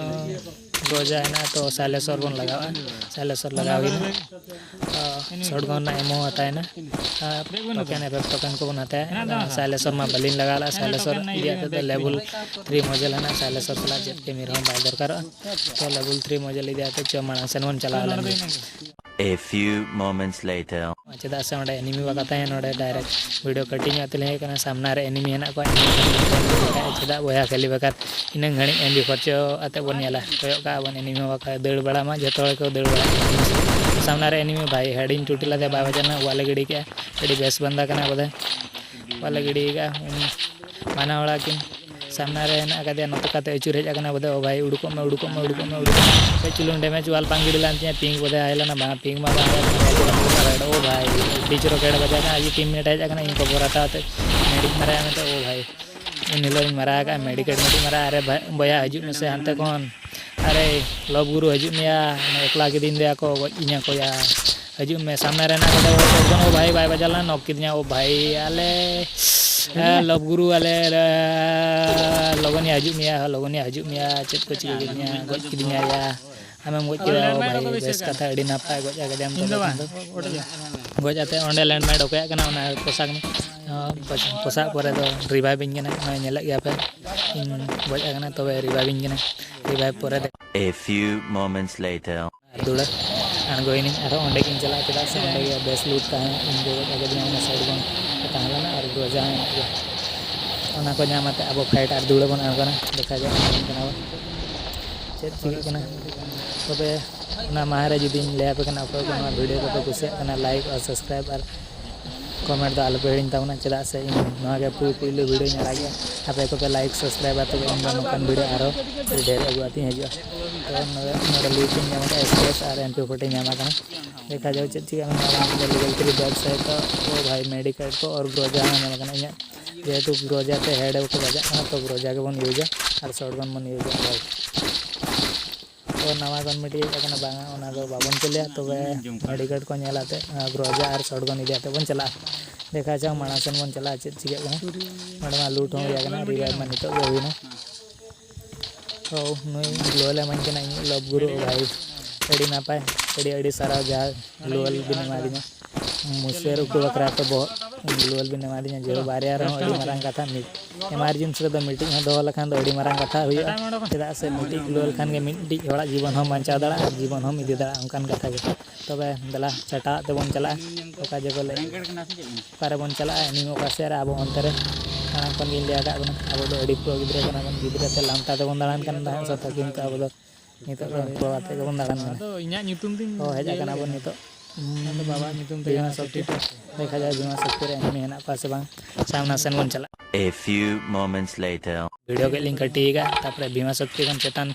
ᱜᱚᱡᱟ ᱦᱮᱱᱟᱜᱼᱟ, ᱛᱚ silencer ᱵᱚᱱ ᱞᱟᱜᱟᱣᱟ᱾ Silencer ᱞᱟᱜᱟᱣ ᱦᱩᱭᱱᱟ᱾ ᱟᱨ shotgun ᱨᱮᱱᱟᱜ ammo ᱦᱟᱛᱟᱣᱮᱱᱟ᱾ ᱟᱨ token, effect token ᱠᱚᱵᱚᱱ ᱦᱟᱛᱟᱣᱟ᱾ Silencer ᱢᱟ ᱵᱟᱹᱞᱤᱧ ᱞᱟᱜᱟᱣ ᱞᱮᱫᱼᱟ᱾ Silencer ᱤᱫᱤ ᱠᱟᱛᱮᱫ ᱫᱚ level three muzzle ᱦᱮᱱᱟᱜᱼᱟ᱾ Silencer ᱥᱟᱞᱟᱜ ᱪᱮᱫ ᱠᱟᱹᱢᱤ ᱨᱮᱦᱚᱸ ᱵᱟᱭ ᱫᱚᱨᱠᱟᱨᱚᱜᱼᱟ᱾ ᱛᱚ level three muzzle ᱤᱫᱤ ᱠᱟᱛᱮᱫ ᱪᱚ ᱢᱟᱲᱟᱝ ᱥᱮᱱ ᱵᱚᱱ ᱪᱟᱞᱟᱣ ᱞᱮᱱ ᱜᱮ᱾ A few moments later. ᱪᱮᱫᱟᱜ ᱥᱮ ᱚᱸᱰᱮ enemy ᱵᱟᱠᱚ ᱛᱟᱦᱮᱸ, ᱱᱚᱰᱮ direct video cutting ᱧᱚᱜ ᱛᱮᱞᱤᱧ ᱦᱮᱡ ᱟᱠᱟᱱᱟ᱾ ᱥᱟᱢᱱᱟ ᱨᱮ enemy ᱦᱮᱱᱟᱜ ᱠᱚᱣᱟ, enemy ᱠᱚ ᱧᱮᱞ ᱞᱮᱠᱷᱟᱡ ᱪᱮᱫᱟᱜ ᱵᱚᱭᱦᱟ ᱠᱷᱟᱹᱞᱤ ᱵᱮᱠᱟᱨ ᱤᱱᱟᱹᱝ ᱜᱷᱟᱹᱲᱤᱡ ᱮᱢ ᱵᱤ ᱠᱷᱚᱨᱪᱚ ᱟᱛᱮ ᱵᱚᱱ ᱧᱮᱞᱟ? ᱠᱚᱭᱚᱜ ᱠᱟᱜᱼᱟ ᱵᱚᱱ, enemy ᱦᱚᱸ ᱵᱟᱠᱚ ᱫᱟᱹᱲ ᱵᱟᱲᱟ ᱢᱟ, ᱡᱚᱛᱚ ᱦᱚᱲ ᱠᱚ ᱫᱟᱹᱲ ᱵᱟᱲᱟ᱾ ᱥᱟᱢᱱᱟ ᱨᱮ enemy ᱵᱷᱟᱭ head ᱤᱧ ᱴᱩᱴᱤ ᱞᱮᱫᱮ, ᱵᱟᱭ ᱵᱟᱡᱟᱣ ᱞᱮᱱᱟ, ᱚᱣᱟᱞᱮ ᱜᱤᱰᱤ ᱠᱮᱜᱼᱟ, ᱟᱹᱰᱤ ᱵᱮᱥ ᱵᱟᱱᱫᱟ ᱠᱟᱱᱟ ᱵᱚᱞᱮ, ᱚᱣᱟᱞᱮ ᱜᱤᱰᱤ ᱠᱟᱜᱼᱟ᱾ ᱩᱱᱤ ᱵᱟᱱᱟ ᱦᱚᱲᱟ ᱠᱤᱱ ᱥᱟᱢᱱᱟ ᱨᱮ ᱦᱮᱱᱟᱜ ᱟᱠᱟᱫᱮᱭᱟ, ᱱᱚᱛᱮ ᱠᱟᱛᱮ ᱟᱹᱪᱩᱨ ᱦᱮᱡ ᱟᱠᱟᱱᱟ ᱵᱚᱫᱮ, "ᱳ ᱵᱷᱟᱭ, ᱩᱰᱩᱠᱚᱜ ᱢᱮ, ᱩᱰᱩᱠᱚᱜ ᱢᱮ, ᱩᱰᱩᱠᱚᱜ ᱢᱮ, ᱩᱰᱩᱠᱚᱜ ᱢᱮ᱾" ᱠᱟᱹᱡ ᱪᱩᱞᱩᱝ damage wall ᱵᱟᱝ ᱜᱤᱰᱤ ᱞᱮᱱ ᱛᱤᱧᱟ, ping ᱵᱚᱫᱮ ᱦᱟᱭ ᱞᱮᱱᱟ, ᱵᱟᱝ, ping ᱢᱟ ᱵᱟᱝ ᱦᱟᱭ ᱞᱮᱱᱟ, ᱳ ᱵᱷᱟᱭ, ᱟᱹᱰᱤ ᱡᱳᱨ ᱜᱮᱲ ᱵᱟᱡᱟᱣ ᱠᱟᱱᱟ, ᱟᱡ ᱜᱮ team mate ᱦᱮᱡ ᱟᱠᱟᱱᱟ, ᱤᱧ ᱠᱚ ᱵᱚᱨᱟᱛᱟ ᱟᱛᱮ medic ᱢᱟᱨᱟᱣ ᱢᱮᱱᱛᱮ, ᱳ ᱵᱷᱟᱭ, ᱩᱱ ᱦᱤᱞᱳᱜ ᱤᱧ ᱢᱟᱨᱟᱣ ᱟᱠᱟᱫᱼᱟ medic, medic ᱢᱟᱨᱟᱣ, ᱟᱨᱮ ᱵᱷᱟ-, ᱵᱚᱭᱦᱟ ᱦᱤᱡᱩᱜ ᱢᱮᱥᱮ ᱦᱟᱱᱛᱮ ᱠᱷᱚᱱ, ᱟᱨᱮ ᱞᱚᱵ ᱜᱩᱨᱩ ᱦᱤᱡᱩᱜ ᱢᱮᱭᱟ, ᱮᱠᱞᱟ ᱠᱤᱫᱤᱧ ᱫᱚᱭᱟ ᱠᱚ, ᱜᱚᱡ ᱠᱤᱧᱟ ᱠᱚ ᱭᱟ, ᱦᱤᱡᱩᱜ ᱢᱮ, ᱥᱟᱢᱱᱮ ᱨᱮ ᱦᱮᱱᱟᱜ ᱟᱠᱟᱫᱟ, ᱳ ᱵᱷᱟᱭ, ᱵᱟᱭ ᱵᱟᱡᱟᱣ ᱞᱮᱱᱟ, knock ᱠᱤᱫᱤᱧᱟ, ᱳ ᱵᱷᱟᱭ, ᱟᱞᱮ, ᱮ, ᱞᱚᱵ ᱜᱩᱨᱩ, ᱟᱞᱮ, ᱞᱮ, ᱞᱚᱜᱚᱱ ᱭᱟ ᱦᱤᱡᱩᱜ ᱢᱮᱭᱟ, ᱞᱚᱜᱚᱱ ᱭᱟ ᱦᱤᱡᱩᱜ ᱢᱮᱭᱟ, ᱪᱮᱫ ᱠᱚ ᱪᱤᱠᱟᱹ ᱠᱤᱫᱤᱧᱟ, ᱜᱚᱡ ᱠᱤᱫᱤᱧᱟ ᱭᱟ, ᱟᱢᱮᱢ ᱜᱚᱡ ᱠᱮᱫᱟ, ᱳ ᱵᱷᱟᱭ, ᱵᱮᱥ ᱠᱟᱛᱷᱟ, ᱟᱹᱰᱤ ᱱᱟᱯᱟᱭ, ᱜᱚᱡ ᱟᱠᱟᱫᱮᱭᱟᱢ ᱛᱚᱵᱮ ᱠᱷᱟᱱ ᱫᱚ᱾ ᱜᱚᱡ ᱟᱛᱮ ᱚᱸᱰᱮ landmine ᱚᱠᱚᱭᱟᱜ ᱠᱟᱱᱟ, ᱚᱱᱟ ᱯᱳᱥᱟᱠ ᱢᱮ᱾ ᱯᱳᱥᱟᱠ ᱯᱚᱨᱮ ᱫᱚ revive ᱤᱧ ᱠᱟᱱᱟ, ᱱᱚᱜᱼᱚᱭ ᱧᱮᱞᱮᱫ ᱜᱮᱭᱟ ᱯᱮ, ᱤᱧ ᱜᱚᱡ ᱟᱠᱟᱱᱟ, ᱛᱚᱵᱮ revive ᱤᱧ ᱠᱟᱱᱟ, revive ᱯᱚᱨᱮ ᱫᱚ᱾ A few moments later. ᱟᱨ ᱫᱩᱲᱟᱹ ᱟᱬᱜᱚᱭᱮᱱᱟᱹᱧ, ᱟᱨᱦᱚᱸ ᱚᱸᱰᱮ ᱜᱤᱧ ᱪᱟᱞᱟᱜᱼᱟ, ᱪᱮᱫᱟᱜ ᱥᱮ ᱚᱸᱰᱮ ᱜᱮ ᱵᱮᱥ loot ᱛᱟᱦᱮᱸ, ᱤᱧ ᱜᱚᱡ ᱟᱠᱟᱫᱤᱧᱟ, ᱚᱱᱟ side ᱵᱟᱝ ᱛᱟᱦᱮᱸ ᱞᱮᱱᱟ, ᱟᱨ ᱜᱨᱳᱡᱟ ᱦᱚᱸ ᱢᱮᱱᱟᱜ ᱜᱮᱭᱟ᱾ ᱚᱱᱟ ᱠᱚ ᱧᱟᱢ ᱟᱛᱮ ᱟᱵᱚ fight ᱟᱨ ᱫᱩᱲᱟᱹ ᱵᱚᱱ ᱟᱬᱜᱚᱱᱟ, ᱫᱮᱠᱷᱟ ᱡᱟᱠ ᱠᱟᱱᱟ ᱵᱚᱱ ᱪᱮᱫ ᱪᱤᱠᱟᱹᱜ ᱠᱟᱱᱟ᱾ ᱛᱚᱵᱮ ᱚᱱᱟ ᱢᱟᱦᱟ ᱨᱮ ᱡᱩᱫᱤᱧ ᱞᱟᱹᱭ ᱟᱯᱮ ᱠᱟᱱᱟ, ᱚᱠᱚᱭ ᱠᱚ ᱱᱚᱣᱟ video ᱠᱚᱯᱮ ᱠᱩᱥᱤᱭᱟᱜ ᱠᱟᱱᱟ, like ᱟᱨ subscribe ᱟᱨ comment ᱫᱚ ᱟᱞᱚᱯᱮ ᱦᱤᱲᱤᱧ ᱛᱟᱵᱚᱱᱟ, ᱪᱮᱫᱟᱜ ᱥᱮ ᱤᱧ ᱱᱚᱣᱟ ᱜᱮ ᱯᱩᱭ-, ᱯᱩᱭᱞᱩ videoᱧ ᱟᱲᱟᱜᱮᱜᱼᱟ᱾ ᱟᱯᱮ ᱠᱚᱯᱮ like subscribe ᱟ, ᱛᱚᱵᱮ ᱤᱧ ᱫᱚ ᱱᱚᱝᱠᱟᱱ video ᱟᱨᱦᱚᱸ ᱰᱷᱮᱨ ᱟᱹᱜᱩ ᱟᱛᱤᱧ ᱦᱤᱡᱩᱜᱼᱟ᱾ ᱛᱚ ᱱᱚᱰᱮ, ᱱᱚᱰᱮ loot ᱤᱧ ᱧᱟᱢ ᱟᱠᱟᱫᱼᱟ, S K S ᱟᱨ M P forty ᱧᱟᱢ ᱟᱠᱟᱱᱟ᱾ ᱫᱮᱠᱷᱟ ᱡᱟᱣ ᱪᱮᱫ ᱪᱤᱠᱟᱹᱜᱼᱟ᱾ ᱢᱮᱱᱟᱜᱼᱟ level three back side ᱛᱚ, ᱳ ᱵᱷᱟᱭ, medic ᱠᱚ ᱟᱨ ᱜᱨᱳᱡᱟ ᱦᱚᱸ ᱧᱟᱢ ᱟᱠᱟᱱᱟ ᱤᱧᱟᱹᱜ, ᱡᱮᱦᱮᱛᱩ ᱜᱨᱳᱡᱟ ᱛᱮ head ᱠᱚ ᱵᱟᱡᱟᱜ ᱠᱟᱱᱟ, ᱛᱚ ᱜᱨᱳᱡᱟ ᱜᱮᱵᱚᱱ ᱤᱭᱩᱡᱟ ᱟᱨ shotgun ᱵᱚᱱ ᱤᱭᱩᱡᱟ ᱵᱷᱟᱭ᱾ ᱛᱚ ᱱᱟᱣᱟ gun ᱢᱤᱫᱴᱤᱡ ᱦᱮᱡ ᱟᱠᱟᱱᱟ, ᱵᱟᱝᱟ, ᱚᱱᱟ ᱫᱚ ᱵᱟᱵᱚᱱ ᱪᱟᱹᱞᱩᱭᱟ, ᱛᱚᱵᱮ medic ᱠᱚ ᱧᱮᱞ ᱟᱛᱮ ᱜᱨᱳᱡᱟ ᱟᱨ shotgun ᱤᱫᱤ ᱟᱛᱮ ᱵᱚᱱ ᱪᱟᱞᱟᱜᱼᱟ᱾ ᱫᱮᱠᱷᱟ ᱡᱟᱠ ᱢᱟᱲᱟᱝ ᱥᱮᱱ ᱵᱚᱱ ᱪᱟᱞᱟᱜᱼᱟ, ᱪᱮᱫ ᱪᱤᱠᱟᱹᱜ ᱠᱟᱱᱟ᱾ ᱱᱚᱰᱮ ᱢᱟ loot ᱦᱚᱸ ᱦᱩᱭ ᱟᱠᱟᱱᱟ, revive ᱢᱟ ᱱᱤᱛᱚᱜ ᱜᱮ ᱦᱩᱭᱱᱟ᱾ ᱛᱚ ᱱᱩᱭ gloo wall ᱮ ᱮᱢᱟᱹᱧ ᱠᱟᱱᱟ ᱤᱧᱤᱡ love ᱜᱩᱨᱩ, ᱳ ᱵᱷᱟᱭ, ᱟᱹᱰᱤ ᱱᱟᱯᱟᱭ, ᱟᱹᱰᱤ ᱟᱹᱰᱤ ᱥᱟᱨᱦᱟᱣ ᱡᱟᱦᱟᱸ gloo wall ᱵᱤᱱ ᱮᱢᱟᱫᱤᱧᱟ᱾ ᱢᱩᱥᱟᱹᱨ ᱩᱠᱩ ᱵᱟᱠᱷᱨᱟ ᱛᱮ ᱵᱚᱦᱚᱜ gloo wall ᱵᱤᱱ ᱮᱢᱟᱫᱤᱧᱟ, ᱡᱮ ᱵᱟᱨᱭᱟ ᱨᱮᱦᱚᱸ ᱟᱹᱰᱤ ᱢᱟᱨᱟᱝ ᱠᱟᱛᱷᱟ᱾ ᱢᱤᱫ emergency ᱨᱮᱫᱚ ᱢᱤᱫᱴᱤᱡ ᱦᱚᱸ ᱫᱚᱦᱚ ᱞᱮᱠᱷᱟᱱ ᱫᱚ ᱟᱹᱰᱤ ᱢᱟᱨᱟᱝ ᱠᱟᱛᱷᱟ ᱦᱩᱭᱩᱜᱼᱟ, ᱪᱮᱫᱟᱜ ᱥᱮ ᱢᱤᱫᱴᱤᱡ gloo wall ᱠᱷᱟᱱ ᱜᱮ ᱢᱤᱫᱴᱤᱡ ᱦᱚᱲᱟᱜ ᱡᱤᱵᱚᱱ ᱦᱚᱸᱢ ᱵᱟᱧᱪᱟᱣ ᱫᱟᱲᱮᱭᱟᱜᱼᱟ ᱟᱨ ᱡᱤᱵᱚᱱ ᱦᱚᱸᱢ ᱤᱫᱤ ᱫᱟᱲᱮᱭᱟᱜᱼᱟ, ᱚᱱᱠᱟᱱ ᱠᱟᱛᱷᱟ ᱜᱮ᱾ ᱛᱚᱵᱮ ᱫᱮᱞᱟ ᱪᱷᱟᱴᱟᱣᱟᱜ ᱛᱮᱵᱚᱱ ᱪᱟᱞᱟᱜᱼᱟ, ᱚᱠᱟ ᱡᱮ ᱠᱚ ᱞᱟᱹᱭ, ᱚᱠᱟ ᱨᱮᱵᱚᱱ ᱪᱟᱞᱟᱜᱼᱟ, ᱤᱧ ᱚᱠᱟ ᱥᱮᱫ ᱨᱮ, ᱟᱵᱚ ᱚᱱᱛᱮ ᱨᱮ᱾ ᱢᱟᱲᱟᱝ ᱠᱷᱚᱱ ᱜᱤᱧ ᱞᱟᱹᱭ ᱟᱠᱟᱫ ᱵᱚᱱᱟ, ᱟᱵᱚ ᱫᱚ ᱟᱹᱰᱤ pro ᱜᱤᱫᱽᱨᱟᱹ ᱠᱟᱱᱟ ᱵᱚᱱ, ᱜᱤᱫᱽᱨᱟᱹ ᱛᱮ ᱞᱟᱱᱛᱟ ᱛᱮᱵᱚᱱ ᱫᱟᱬᱟᱱ ᱠᱟᱱ ᱛᱟᱦᱮᱸᱫ ᱥᱚᱛᱚ, ᱠᱤᱱᱛᱩ ᱟᱵᱚ ᱫᱚ ᱱᱤᱛᱚᱜ ᱫᱚ pro ᱟᱛᱮ ᱜᱮᱵᱚᱱ ᱫᱟᱬᱟᱱ ᱠᱟᱱᱟ᱾ ᱟᱫᱚ ᱤᱧᱟᱹᱜ ᱧᱩᱛᱩᱢ ᱛᱤᱧ ᱛᱚ ᱦᱮᱡ ᱟᱠᱟᱱᱟ ᱵᱚᱱ ᱱᱤᱛᱚᱜ ᱟᱫᱚ ᱵᱟᱵᱟ ᱧᱩᱛᱩᱢ ᱛᱮ ᱵᱷᱤᱢᱟ ᱡᱟᱦᱟᱸ ᱥᱚᱠᱛᱤ᱾ ᱥᱚᱠᱛᱤ᱾ ᱫᱮᱠᱷᱟ ᱡᱟᱭ ᱵᱷᱤᱢᱟ ᱥᱚᱠᱛᱤ ᱨᱮ ᱮᱱᱤᱢᱤ ᱦᱮᱱᱟᱜ ᱠᱚᱣᱟ ᱥᱮ ᱵᱟᱝ᱾ ᱥᱟᱢᱱᱟ ᱥᱮᱱ ᱵᱚᱱ ᱪᱟᱞᱟᱜᱼᱟ᱾ A few moments later. Video ᱜᱮᱫ ᱞᱤᱧ ᱠᱟᱹᱴᱤ ᱟᱠᱟᱫᱼᱟ᱾ ᱛᱟᱨᱯᱚᱨᱮ ᱵᱷᱤᱢᱟ ᱥᱚᱠᱛᱤ ᱠᱷᱚᱱ ᱪᱮᱛᱟᱱ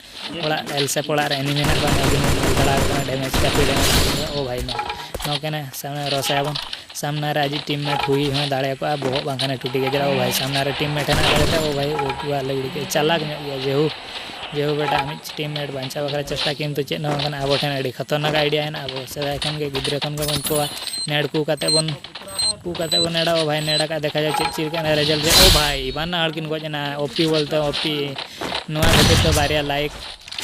ᱚᱲᱟᱜ, ᱮᱞ ᱥᱮᱯ ᱚᱲᱟᱜ ᱨᱮ ᱮᱱᱤᱢᱤ ᱢᱮᱱᱟᱜ ᱠᱚᱣᱟ᱾ ᱧᱮᱞ ᱵᱤᱱ, ᱧᱮᱞ ᱫᱟᱲᱮᱭᱟᱠᱚ ᱠᱟᱱᱟ, ᱰᱮᱢᱮᱡᱽ ᱠᱟᱹᱯᱤ ᱰᱮᱢᱮᱡᱽ᱾ ᱳ ᱵᱷᱟᱭ, ᱱᱚ-, ᱱᱚᱣᱟ ᱠᱟᱱᱟ ᱥᱟᱢᱱᱟ ᱨᱚᱥᱟᱭᱟᱵᱚᱱ᱾ ᱥᱟᱢᱱᱟ ᱨᱮ ᱟᱡᱤᱡ ᱴᱤᱢ ᱢᱮᱴ ᱦᱩᱭ ᱦᱚᱸ ᱫᱟᱲᱮᱭᱟᱠᱚᱣᱟ, ᱵᱚᱦᱚᱜ ᱵᱟᱝᱠᱷᱟᱱᱮ ᱴᱩᱴᱤ ᱜᱮᱡᱮᱨᱟ᱾ ᱳ ᱵᱷᱟᱭ, ᱥᱟᱢᱱᱟ ᱨᱮ ᱴᱤᱢ ᱢᱮᱴ ᱦᱮᱱᱟᱜ ᱠᱟᱫᱮ ᱛᱮ, ᱳ ᱵᱷᱟᱭ, ᱩᱱᱠᱩᱣᱟᱜ ᱞᱟᱹᱜᱤᱫ ᱜᱮ ᱪᱟᱞᱟᱠ ᱧᱚᱜ ᱜᱮᱭᱟ᱾ ᱡᱮᱦᱳᱠ, ᱡᱮᱦᱳᱠ, ᱵᱮᱴᱟ, ᱟᱢᱤᱡ ᱴᱤᱢ ᱢᱮᱴ ᱵᱟᱧᱪᱟᱣ ᱵᱟᱠᱷᱨᱟ ᱪᱮᱥᱴᱟ, ᱠᱤᱱᱛᱩ ᱪᱮᱫ ᱦᱚᱸ ᱵᱟᱝ ᱠᱟᱱᱟ᱾ ᱟᱵᱚ ᱴᱷᱮᱱ ᱟᱹᱰᱤ ᱠᱷᱟᱛᱟᱨᱱᱟᱠ ᱟᱭᱰᱤᱭᱟ ᱦᱮᱱᱟᱜᱼᱟ᱾ ᱟᱵᱚ ᱥᱮᱫᱟᱭ ᱠᱷᱚᱱ ᱜᱮ, ᱜᱤᱫᱽᱨᱟᱹ ᱠᱷᱚᱱ ᱜᱮᱵᱚᱱ ᱠᱚᱣᱟ, ᱱᱮᱰ ᱠᱩ ᱠᱟᱛᱮ ᱵᱚᱱ, ᱠᱩ ᱠᱟᱛᱮ ᱵᱚᱱ ᱮᱲᱟᱣᱟ᱾ ᱵᱷᱟᱭ, ᱱᱮᱰ ᱟᱠᱟᱫ, ᱫᱮᱠᱷᱟ ᱡᱟᱠ ᱪᱮᱫ ᱪᱤᱠᱟᱹᱜ ᱠᱟᱱᱟ ᱨᱮᱡᱟᱞᱴ ᱨᱮ᱾ ᱳ ᱵᱷᱟᱭ, ᱵᱟᱱᱟ ᱦᱚᱲ ᱠᱤᱱ ᱜᱚᱡ ᱮᱱᱟ᱾ ᱳᱯᱤ ᱵᱚᱞᱛᱮ ᱳᱯᱤ᱾ ᱱᱚᱣᱟ ᱠᱷᱟᱹᱛᱤᱨ ᱛᱮ ᱵᱟᱨᱭᱟ ᱞᱟᱭᱤᱠ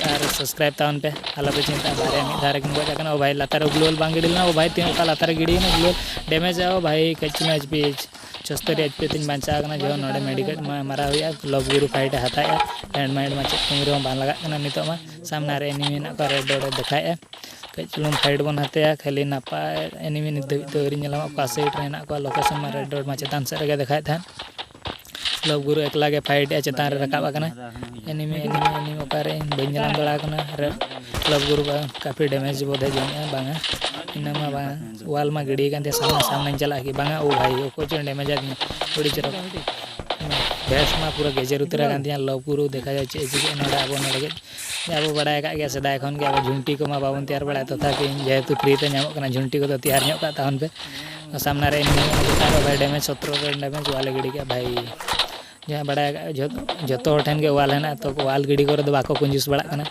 ᱟᱨ ᱥᱟᱵᱥᱠᱨᱟᱭᱤᱵ ᱛᱟᱵᱚᱱ ᱯᱮ, ᱟᱞᱚᱯᱮ ᱪᱤᱱᱛᱟᱹᱜᱼᱟ, ᱵᱟᱨᱭᱟ ᱢᱤᱫ ᱫᱷᱟᱣ ᱨᱮᱠᱤᱱ ᱜᱚᱡ ᱟᱠᱟᱱᱟ᱾ ᱳ ᱵᱷᱟᱭ, ᱞᱟᱛᱟᱨ ᱨᱮ ᱜᱞᱳᱣᱟᱞ ᱵᱟᱝ ᱜᱤᱰᱤ ᱞᱮᱱᱟ᱾ ᱳ ᱵᱷᱟᱭ, ᱛᱤᱱᱟᱹᱜ ᱚᱠᱟ ᱞᱟᱛᱟᱨ ᱨᱮ ᱜᱤᱰᱤᱭᱮᱱᱟ ᱜᱞᱳᱣᱟᱞ, ᱰᱮᱢᱮᱡᱽ ᱮ᱾ ᱳ ᱵᱷᱟᱭ, ᱠᱟᱹᱡ ᱪᱩᱞᱩᱝ ᱮᱭᱤᱪ ᱯᱤ, ᱪᱷᱚᱥᱛᱚᱨᱤ ᱮᱭᱤᱪ ᱯᱤ ᱛᱤᱧ ᱵᱟᱧᱪᱟᱣ ᱟᱠᱟᱱᱟ᱾ ᱡᱮᱢᱚᱱ ᱱᱚᱰᱮ ᱢᱮᱰᱤᱠᱮᱴ ᱢᱟ ᱢᱟᱨᱟᱣ ᱦᱩᱭᱩᱜᱼᱟ, ᱞᱚᱵᱽ ᱜᱩᱨᱩ ᱯᱷᱟᱭᱤᱴ ᱮ ᱦᱟᱛᱟᱣᱮᱫᱼᱟ, ᱦᱮᱰ ᱢᱟᱭᱤᱱᱰ ᱢᱟ ᱪᱮᱫ ᱠᱟᱹᱢᱤ ᱨᱮᱦᱚᱸ ᱵᱟᱝ ᱞᱟᱜᱟᱜ ᱠᱟᱱᱟ ᱱᱤᱛᱚᱜ ᱢᱟ᱾ ᱥᱟᱢᱱᱟ ᱨᱮ ᱮᱱᱤᱢᱤ ᱢᱮᱱᱟᱜ ᱠᱚᱣᱟ, ᱨᱮᱰ ᱰᱚᱴ ᱮ ᱫᱮᱠᱷᱟᱣᱮᱫᱼᱟ᱾ ᱠᱟᱹᱡ ᱪᱩᱞᱩᱝ ᱯᱷᱟᱭᱤᱴ ᱵᱚᱱ ᱦᱟᱛᱟᱭᱟ, ᱠᱷᱟᱹᱞᱤ ᱱᱟᱯᱟᱭ ᱮᱱᱤᱢᱤ ᱱᱤᱛ ᱫᱷᱟᱹᱵᱤᱡ ᱛᱮ ᱟᱹᱣᱨᱤ ᱧᱮᱞᱚᱜᱼᱟ᱾ ᱚᱠᱟ ᱥᱟᱭᱤᱰ ᱨᱮ ᱦᱮᱱᱟᱜ ᱠᱚᱣᱟ, ᱞᱳᱠᱮᱥᱚᱱ ᱢᱟ ᱨᱮᱰ ᱰᱚᱴ ᱢᱟ ᱪᱮᱛᱟᱱ ᱥᱮᱫ ᱨᱮᱜᱮ ᱫᱮᱠᱷᱟᱣᱮᱫ ᱛᱟᱦᱮᱸᱫ᱾ ᱞᱚᱵᱽ ᱜᱩᱨᱩ ᱮᱠᱞᱟ ᱜᱮ ᱯᱷᱟᱭᱤᱴ ᱮᱫᱼᱟ, ᱪᱮᱛᱟᱱ ᱨᱮ ᱨᱟᱠᱟᱵ ᱟᱠᱟᱱᱟ᱾ ᱮᱱᱤᱢᱤ, ᱮᱱᱤᱢᱤ, ᱮᱱᱤᱢᱤ ᱚᱠᱟᱨᱮ? ᱵᱟᱹᱧ ᱧᱮᱞ ᱫᱟᱲᱮᱭᱟᱜ ᱠᱟᱱᱟ᱾ ᱨᱮ-, ᱞᱚᱵᱽ ᱜᱩᱨᱩ ᱵᱟ-, ᱠᱟᱯᱷᱤ ᱰᱮᱢᱮᱡᱽ ᱵᱳᱫᱷᱮ ᱡᱚᱢᱮᱜᱼᱟ, ᱵᱟᱝᱟ᱾ ᱤᱱᱟᱹ ᱢᱟ ᱵᱟᱝᱟ, ᱣᱟᱞ ᱢᱟ ᱜᱤᱰᱤ ᱟᱠᱟᱱ ᱛᱟᱭᱟ, ᱥᱟᱢᱱᱟ, ᱥᱟᱢᱱᱟᱧ ᱪᱟᱞᱟᱜ ᱠᱤ? ᱵᱟᱝᱟ, ᱳ ᱵᱷᱟᱭ, ᱚᱠᱚᱭ ᱪᱚᱭ ᱰᱮᱢᱮᱡᱽ ᱟᱫᱤᱧᱟ, ᱟᱹᱰᱤ ᱪᱚᱨᱚᱠ᱾ ᱵᱷᱮᱥ ᱢᱟ ᱯᱩᱨᱟᱹ ᱜᱮᱡᱮᱨ ᱩᱛᱟᱹᱨ ᱟᱠᱟᱱ ᱛᱤᱧᱟ᱾ ᱞᱚᱵᱽ ᱜᱩᱨᱩ, ᱫᱮᱠᱷᱟ ᱡᱟᱭ ᱪᱮᱫ ᱮ ᱪᱤᱠᱟᱹᱜᱼᱟ ᱱᱚᱰᱮ᱾ ᱟᱵᱚ ᱱᱚᱰᱮ ᱜᱮ ᱟᱵᱚ ᱵᱟᱲᱟᱭ ᱟᱠᱟᱫ ᱜᱮᱭᱟ, ᱥᱮᱫᱟᱭ ᱠᱷᱚᱱ ᱜᱮ ᱟᱵᱚ ᱡᱷᱩᱱᱴᱤ ᱠᱚᱢᱟ ᱵᱟᱵᱚᱱ ᱛᱮᱭᱟᱨ ᱵᱟᱲᱟᱭᱟ, ᱛᱚᱛᱷᱟᱯᱤ ᱡᱮᱦᱮᱛᱩ ᱯᱷᱨᱤ ᱛᱮ ᱧᱟᱢᱚᱜ ᱠᱟᱱᱟ, ᱡᱷᱩᱱᱴᱤ ᱠᱚᱫᱚ ᱛᱮᱭᱟᱨ ᱧᱚᱜ ᱠᱟᱜ ᱛᱟᱵᱚᱱ ᱯᱮ᱾ ᱥᱟᱢᱱᱟ ᱨᱮ ᱮᱱᱤᱢᱤ ᱪᱮᱛᱟᱱ ᱨᱮ ᱵᱷᱟᱭ ᱰᱮᱢᱮᱡᱽ, ᱥᱚᱛᱨᱚ ᱨᱮ ᱰᱮᱢᱮᱡᱽ, ᱣᱟᱞ ᱮ ᱜᱤᱰᱤ ᱠᱮᱫᱼᱟ ᱵᱷᱟᱭ᱾ ᱡᱟᱦᱟᱸ ᱵᱟᱲᱟᱭ ᱟᱠᱟᱫ ᱡᱷᱚᱛ-, ᱡᱷᱚᱛᱚ ᱦᱚᱲ ᱴᱷᱮᱱ ᱜᱮ ᱣᱟᱞ ᱦᱮᱱᱟᱜᱼᱟ, ᱛᱚ ᱣᱟᱞ ᱜᱤᱰᱤ ᱠᱚᱨᱮ ᱫᱚ ᱵᱟᱠᱚ ᱠᱩᱧᱡᱩᱥ ᱵᱟᱲᱟᱜ ᱠᱟᱱᱟ,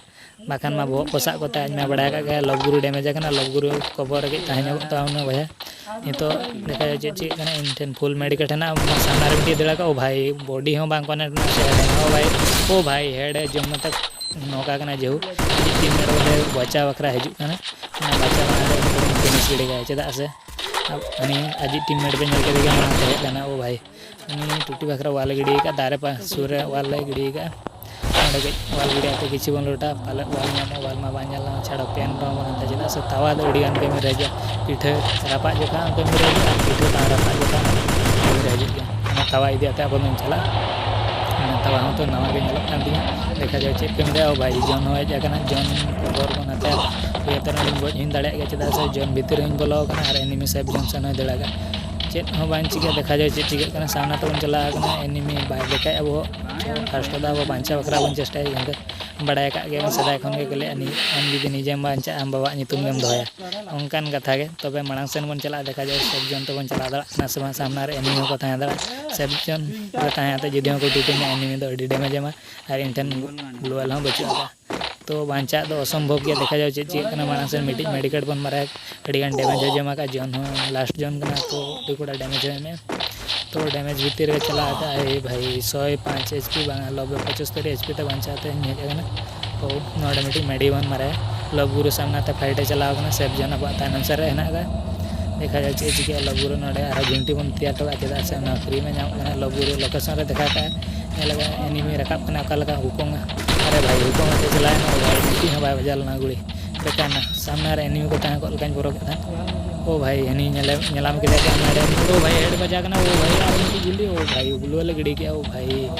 ᱵᱟᱠᱷᱟᱱ ᱢᱟ ᱵᱚᱦᱚᱜ ᱯᱚᱥᱟᱜ ᱠᱚᱛᱮ᱾ ᱟᱡ ᱢᱟ ᱵᱟᱲᱟᱭ ᱟᱠᱟᱫ ᱜᱮᱭᱟ, ᱞᱚᱵᱽ ᱜᱩᱨᱩ ᱰᱮᱢᱮᱡᱽ ᱟᱠᱟᱱᱟ, ᱞᱚᱵᱽ ᱜᱩᱨᱩ ᱠᱚᱵᱚᱨ ᱨᱮᱜᱮ ᱛᱟᱦᱮᱸ ᱧᱚᱜᱚᱜ ᱛᱟᱵᱚᱱᱟ ᱵᱚᱭᱦᱟ᱾ ᱱᱤᱛᱚᱜ ᱫᱮᱠᱷᱟ ᱡᱟᱭ ᱪᱮᱫ ᱪᱤᱠᱟᱹᱜ ᱠᱟᱱᱟ᱾ ᱤᱧ ᱴᱷᱮᱱ ᱯᱷᱩᱞ ᱢᱮᱰᱤᱠᱮᱴ ᱦᱮᱱᱟᱜᱼᱟ, ᱚᱱᱟ ᱥᱟᱢᱱᱟ ᱨᱮ ᱢᱤᱫᱴᱤᱡ ᱫᱟᱹᱲ ᱟᱠᱟᱫ, ᱳ ᱵᱷᱟᱭ, ᱵᱚᱰᱤ ᱦᱚᱸ ᱵᱟᱝ ᱠᱚᱱᱮᱠᱴ ᱮᱱᱟ ᱥᱮ ᱦᱮᱰ ᱦᱚᱸ, ᱳ ᱵᱷᱟᱭ, ᱳ ᱵᱷᱟᱭ, ᱦᱮᱰ ᱮ ᱡᱚᱢ ᱢᱮᱛᱟ ᱱᱚᱝᱠᱟ ᱠᱟᱱᱟ᱾ ᱡᱮᱦᱳᱠ, ᱢᱤᱫ ᱴᱤᱢ ᱢᱮᱴ ᱵᱚᱞᱮ ᱵᱟᱧᱪᱟᱣ ᱵᱟᱠᱷᱨᱟ ᱦᱤᱡᱩᱜ ᱠᱟᱱᱟ, ᱚᱱᱟ ᱵᱟᱧᱪᱟᱣ ᱢᱟᱲᱟᱝ ᱨᱮ ᱩᱱᱤ ᱫᱚᱵᱚᱱ ᱯᱷᱤᱱᱤᱥ ᱜᱤᱰᱤ ᱠᱟᱭᱟ, ᱪᱮᱫᱟᱜ ᱥᱮ ᱩᱱᱤ ᱟᱡᱤᱡ ᱴᱤᱢ ᱢᱮᱴ ᱵᱮᱱ ᱧᱮᱞ ᱠᱮᱫᱮ ᱜᱮᱭᱟ, ᱢᱟᱲᱟᱝ ᱛᱮ ᱦᱮᱡ ᱞᱮᱱᱟ᱾ ᱳ ᱵᱷᱟᱭ, ᱩᱱᱤ ᱴᱩᱴᱤ ᱵᱟᱠᱷᱨᱟ ᱣᱟᱞ ᱮ ᱜᱤᱰᱤ ᱟᱠᱟᱫ, ᱫᱟᱨᱮ ᱯᱟ-, ᱥᱩᱨ ᱨᱮ ᱣᱟᱞ ᱮ ᱜᱤᱰᱤ ᱟᱠᱟᱫᱼᱟ᱾ ᱚᱸᱰᱮ ᱠᱟᱹᱡ ᱣᱟᱞ ᱜᱤᱰᱤ ᱟᱛᱮ ᱠᱤᱪᱷᱩ ᱵᱚᱱ ᱞᱚᱴᱟ, ᱯᱟᱞᱮᱫ ᱣᱟᱞ ᱧᱟᱢᱚᱜ, ᱣᱟᱞ ᱢᱟ ᱵᱟᱝ ᱧᱮᱞ ᱧᱟᱢᱚᱜ, ᱪᱷᱟᱲᱟ ᱯᱮᱱ ᱨᱮᱦᱚᱸ ᱵᱟᱝ ᱦᱟᱛᱟ, ᱪᱮᱫᱟᱜ ᱥᱮ ᱛᱟᱣᱟ ᱫᱚ ᱟᱹᱰᱤ ᱜᱟᱱ ᱠᱟᱹᱢᱤ ᱨᱮ ᱦᱤᱡᱩᱜᱼᱟ᱾ ᱯᱤᱴᱷᱟᱹ ᱨᱟᱯᱟᱜ ᱡᱚᱠᱷᱟᱜ ᱦᱚᱸ ᱠᱟᱹᱢᱤ ᱨᱮ ᱦᱤᱡᱩᱜᱼᱟ, ᱟᱨ ᱯᱤᱴᱷᱟᱹ ᱵᱟᱝ ᱨᱟᱯᱟᱜ ᱡᱚᱠᱷᱟᱜ ᱦᱚᱸ ᱠᱟᱹᱢᱤ ᱨᱮ ᱦᱤᱡᱩᱜ ᱜᱮᱭᱟ᱾ ᱚᱱᱟ ᱛᱟᱣᱟ ᱤᱫᱤ ᱠᱟᱛᱮ ᱟᱵᱚ ᱵᱚᱱ ᱪᱟᱞᱟᱜᱼᱟ᱾ ᱚᱱᱟ ᱛᱟᱣᱟ ᱦᱚᱸ ᱛᱚ ᱱᱟᱣᱟ ᱜᱮ ᱧᱮᱞᱚᱜ ᱠᱟᱱ ᱛᱤᱧᱟᱹ, ᱫᱮᱠᱷᱟ ᱡᱟᱭ ᱪᱮᱫ ᱠᱟᱹᱢᱤ ᱨᱮ᱾ ᱳ ᱵᱷᱟᱭ, ᱡᱚᱱ ᱦᱚᱸ ᱦᱮᱡ ᱟᱠᱟᱱᱟ, ᱡᱚᱱ ᱠᱚ ᱵᱚᱨ ᱵᱚᱱ ᱦᱟᱛᱟᱭᱟ᱾ ᱡᱚᱛᱚ ᱨᱮᱦᱚᱸ ᱜᱚᱡ ᱦᱚᱸᱧ ᱫᱟᱲᱮᱭᱟᱜ ᱜᱮᱭᱟ, ᱪᱮᱫᱟᱜ ᱥᱮ ᱡᱚᱱ ᱵᱷᱤᱛᱤᱨ ᱨᱮᱦᱚᱸᱧ ᱵᱚᱞᱚ ᱟᱠᱟᱱᱟ ᱟᱨ enemy safe zone ᱥᱮᱱ ᱦᱚᱸᱭ ᱫᱟᱹᱲ ᱟᱠᱟᱫ᱾ ᱪᱮᱫ ᱦᱚᱸ ᱵᱟᱝ ᱪᱤᱠᱟᱹᱜ, ᱫᱮᱠᱷᱟ ᱡᱟᱣ ᱪᱮᱫ ᱪᱤᱠᱟᱹᱜ ᱠᱟᱱᱟ᱾ ᱥᱟᱢᱱᱟ ᱛᱮᱵᱚᱱ ᱪᱟᱞᱟᱣ ᱟᱠᱟᱱᱟ, enemy ᱵᱟᱭ ᱫᱮᱠᱷᱟᱭᱮᱫᱼᱟ ᱵᱚᱦᱚᱜ᱾ First ᱫᱚ ᱟᱵᱚ ᱵᱟᱧᱪᱟᱣ ᱵᱟᱠᱷᱨᱟ ᱵᱚᱱ ᱪᱮᱥᱴᱟᱭᱟ, ᱠᱤᱱᱛᱩ ᱵᱟᱲᱟᱭ ᱟᱠᱟᱫ ᱜᱮᱭᱟ ᱵᱚᱱ, ᱥᱮᱫᱟᱭ ᱠᱷᱚᱱ ᱜᱮ ᱠᱚ ᱞᱟᱹᱭᱟ, ᱟᱢ ᱡᱩᱫᱤ ᱱᱤᱡᱮᱢ ᱵᱟᱧᱪᱟᱜᱼᱟ, ᱟᱢ ᱵᱟᱵᱟᱣᱟᱜ ᱧᱩᱛᱩᱢ ᱜᱮᱢ ᱫᱚᱦᱚᱭᱟ, ᱚᱱᱠᱟᱱ ᱠᱟᱛᱷᱟ ᱜᱮ᱾ ᱛᱚᱵᱮ ᱢᱟᱲᱟᱝ ᱥᱮᱱ ᱵᱚᱱ ᱪᱟᱞᱟᱜᱼᱟ, ᱫᱮᱠᱷᱟ ᱡᱟᱣ safe zone ᱛᱮᱵᱚᱱ ᱪᱟᱞᱟᱣ ᱫᱟᱲᱮᱭᱟᱜ ᱠᱟᱱᱟ ᱥᱮ ᱵᱟᱝ᱾ ᱥᱟᱢᱱᱟ ᱨᱮ enemy ᱦᱚᱸᱠᱚ ᱛᱟᱦᱮᱸ ᱫᱟᱲᱮᱭᱟᱜᱼᱟ, safe zone ᱨᱮ ᱛᱟᱦᱮᱸ ᱠᱟᱛᱮ ᱡᱩᱫᱤ ᱦᱚᱸᱠᱚ ᱴᱩᱴᱤᱧᱟ, enemy ᱫᱚ ᱟᱹᱰᱤ damage ᱮᱢᱟ ᱟᱨ ᱤᱧ ᱴᱷᱮᱱ gloo wall ᱦᱚᱸ ᱵᱟᱹᱪᱩᱜ ᱟᱠᱟᱫᱼᱟ᱾ ᱛᱚ ᱵᱟᱧᱪᱟᱜ ᱫᱚ ᱚᱥᱚᱢᱵᱷᱚᱵ ᱜᱮᱭᱟ᱾ ᱫᱮᱠᱷᱟ ᱡᱟᱣ ᱪᱮᱫ ᱪᱤᱠᱟᱹᱜ ᱠᱟᱱᱟ᱾ ᱢᱟᱲᱟᱝ ᱥᱮᱱ ᱢᱤᱫᱴᱤᱡ medikit ᱵᱚᱱ ᱢᱟᱨᱟᱣᱟ, ᱟᱹᱰᱤ ᱜᱟᱱ damage ᱦᱚᱸ ᱡᱚᱢ ᱟᱠᱟᱫ, ᱡᱚᱱ ᱦᱚᱸ last ᱡᱚᱱ ᱠᱟᱱᱟ, ᱛᱚ ᱟᱹᱰᱤ ᱠᱚᱲᱟ damage ᱦᱚᱸ ᱮᱢᱮᱜᱼᱟ᱾ ᱛᱚ damage ᱵᱷᱤᱛᱤᱨ ᱨᱮ ᱪᱟᱞᱟᱣ ᱟᱠᱟᱫ, ᱮᱭ ᱵᱷᱟᱭ, ᱥᱚᱭ ᱯᱟᱸᱪ HP ᱵᱟᱝᱟ, ᱞᱚᱵᱮ ᱯᱚᱸᱪᱟᱛᱛᱳᱨ HP ᱛᱮ ᱵᱟᱧᱪᱟᱣ ᱛᱮ ᱦᱮᱡ ᱟᱠᱟᱱᱟ᱾ ᱛᱚ ᱱᱚᱰᱮ ᱢᱤᱫᱴᱤᱡ ᱢᱮᱰᱤ ᱵᱚᱱ ᱢᱟᱨᱟᱣᱟ, ᱞᱚᱵ ᱜᱩᱨᱩ ᱥᱟᱢᱱᱟ ᱛᱮ fight ᱮ ᱪᱟᱞᱟᱣ ᱟᱠᱟᱱᱟ, safe zone ᱟᱵᱚᱣᱟᱜ ᱛᱟᱭᱱᱚᱢ ᱥᱮᱫ ᱨᱮ ᱦᱮᱱᱟᱜ ᱟᱠᱟᱫ᱾ ᱫᱮᱠᱷᱟ ᱡᱟᱣ ᱪᱮᱫ ᱮ ᱪᱤᱠᱟᱹᱭᱟ ᱞᱚᱵ ᱜᱩᱨᱩ᱾ ᱱᱚᱰᱮ ᱟᱨᱦᱚᱸ ᱜᱷᱤᱱᱴᱤ ᱵᱚᱱ ᱛᱮᱭᱟᱨ ᱦᱚᱴᱚ ᱠᱟᱜᱼᱟ, ᱪᱮᱫᱟᱜ ᱥᱮ ᱚᱱᱟ free ᱢᱟ ᱧᱟᱢᱚᱜ ᱠᱟᱱᱟ᱾ ᱞᱚᱵ ᱜᱩᱨᱩ location ᱨᱮ ᱫᱮᱠᱷᱟᱣ ᱠᱟᱜᱼᱟᱭ, ᱧᱮᱞ ᱟᱠᱟᱫ enemy ᱨᱟᱠᱟᱵ ᱠᱟᱱᱟ ᱚᱠᱟ ᱞᱮᱠᱟ ᱦᱩᱠᱚᱝᱟ᱾ ᱟᱨᱮ ᱵᱷᱟᱭ, ᱦᱩᱠᱚᱝ ᱟᱛᱮ ᱪᱟᱞᱟᱣ ᱮᱱᱟ ᱵᱷᱟᱭ, ᱢᱤᱫᱴᱤᱡ ᱦᱚᱸ ᱵᱟᱭ ᱵᱟᱡᱟᱣ ᱞᱮᱱᱟ ᱜᱩᱞᱤ᱾ ᱵᱮᱠᱟᱨ ᱱᱟ, ᱥᱟᱢᱱᱟ ᱨᱮ enemy ᱠᱚ ᱛᱟᱦᱮᱸ ᱠᱚᱜ ᱞᱮᱠᱟᱧ ᱵᱚᱨᱚ ᱠᱮᱫ ᱛᱟᱦᱮᱸᱫ᱾ ᱳ ᱵᱷᱟᱭ, ᱦᱟᱹᱱᱤ ᱧᱮᱞᱮ, ᱧᱮᱞᱟᱢ ᱠᱮᱫᱮᱭᱟ ᱠᱚ ᱥᱟᱢᱱᱟ ᱨᱮ, ᱳ ᱵᱷᱟᱭ, head ᱵᱟᱡᱟᱣ ᱠᱟᱱᱟ, ᱳ ᱵᱷᱟᱭ, ᱟᱨ ᱢᱤᱫᱴᱤᱡ ᱜᱩᱞᱤ, ᱳ ᱵᱷᱟᱭ, gloo wall ᱞᱮ ᱜᱤᱰᱤ ᱠᱮᱜᱼᱟ, ᱳ ᱵᱷᱟᱭ,